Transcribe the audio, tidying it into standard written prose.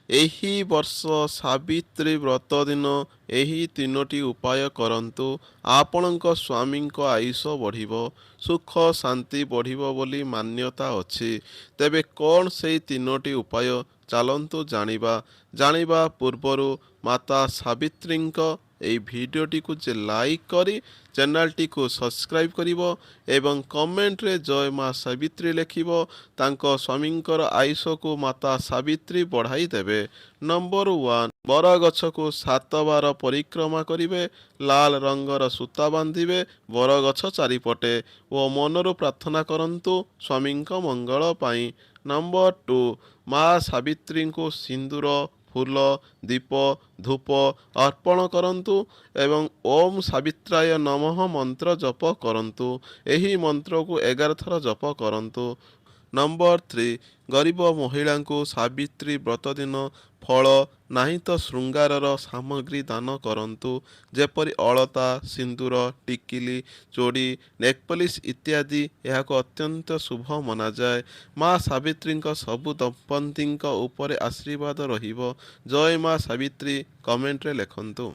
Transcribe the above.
ଏହି ବର୍ଷ ସାବିତ୍ରୀ ବ୍ରତ ଦିନ ଏହି ତିନୋଟି ଉପାୟ କରନ୍ତୁ, ଆପଣଙ୍କ ସ୍ୱାମୀଙ୍କ ଆୟୁଷ ବଢ଼ିବ, ସୁଖ ଶାନ୍ତି ବଢ଼ିବ ବୋଲି ମାନ୍ୟତା ଅଛି। ତେବେ କ'ଣ ସେଇ ତିନୋଟି ଉପାୟ, ଚାଲନ୍ତୁ ଜାଣିବା। ଜାଣିବା ପୂର୍ବରୁ ମାତା ସାବିତ୍ରୀଙ୍କ ଏହି ଭିଡ଼ିଓଟିକୁ ଯେ ଲାଇକ୍ କରି ଚ୍ୟାନେଲଟିକୁ ସବସ୍କ୍ରାଇବ୍ କରିବ ଏବଂ କମେଣ୍ଟରେ ଜୟ ମା ସାବିତ୍ରୀ ଲେଖିବ, ତାଙ୍କ ସ୍ୱାମୀଙ୍କର ଆୟୁଷକୁ ମାତା ସାବିତ୍ରୀ ବଢ଼ାଇ ଦେବେ। ନମ୍ବର 1, ବରଗଛକୁ ସାତବାର ପରିକ୍ରମା କରିବେ। ଲାଲ ରଙ୍ଗର ସୂତା ବାନ୍ଧିବେ ବରଗଛ ଚାରିପଟେ ଓ ମନରୁ ପ୍ରାର୍ଥନା କରନ୍ତୁ ସ୍ୱାମୀଙ୍କ ମଙ୍ଗଳ ପାଇଁ। ନମ୍ବର 2, ମା ସାବିତ୍ରୀଙ୍କୁ ସିନ୍ଦୁର, ଫୁଲ, ଦୀପ, ଧୂପ ଅର୍ପଣ କରନ୍ତୁ ଏବଂ ଓମ୍ ସାବିତ୍ରାୟ ନମଃ ମନ୍ତ୍ର ଜପ କରନ୍ତୁ। ଏହି ମନ୍ତ୍ରକୁ 11 ଥର ଜପ କରନ୍ତୁ। ନମ୍ବର 3, ଗରିବ ମହିଳାଙ୍କୁ ସାବିତ୍ରୀ ବ୍ରତ ଦିନ ଫଳ ନାହିଁ ତ ଶୃଙ୍ଗାରର ସାମଗ୍ରୀ ଦାନ କରନ୍ତୁ, ଯେପରି ଅଳତା, ସିନ୍ଦୁର, ଟିକିଲି, ଚୁଡ଼ି, ନେକପଲିସ୍ ଇତ୍ୟାଦି। ଏହାକୁ ଅତ୍ୟନ୍ତ ଶୁଭ ମନାଯାଏ। ମା ସାବିତ୍ରୀଙ୍କ ସବୁ ଦମ୍ପତିଙ୍କ ଉପରେ ଆଶୀର୍ବାଦ ରହିବ। ଜୟ ମା ସାବିତ୍ରୀ କମେଣ୍ଟରେ ଲେଖନ୍ତୁ।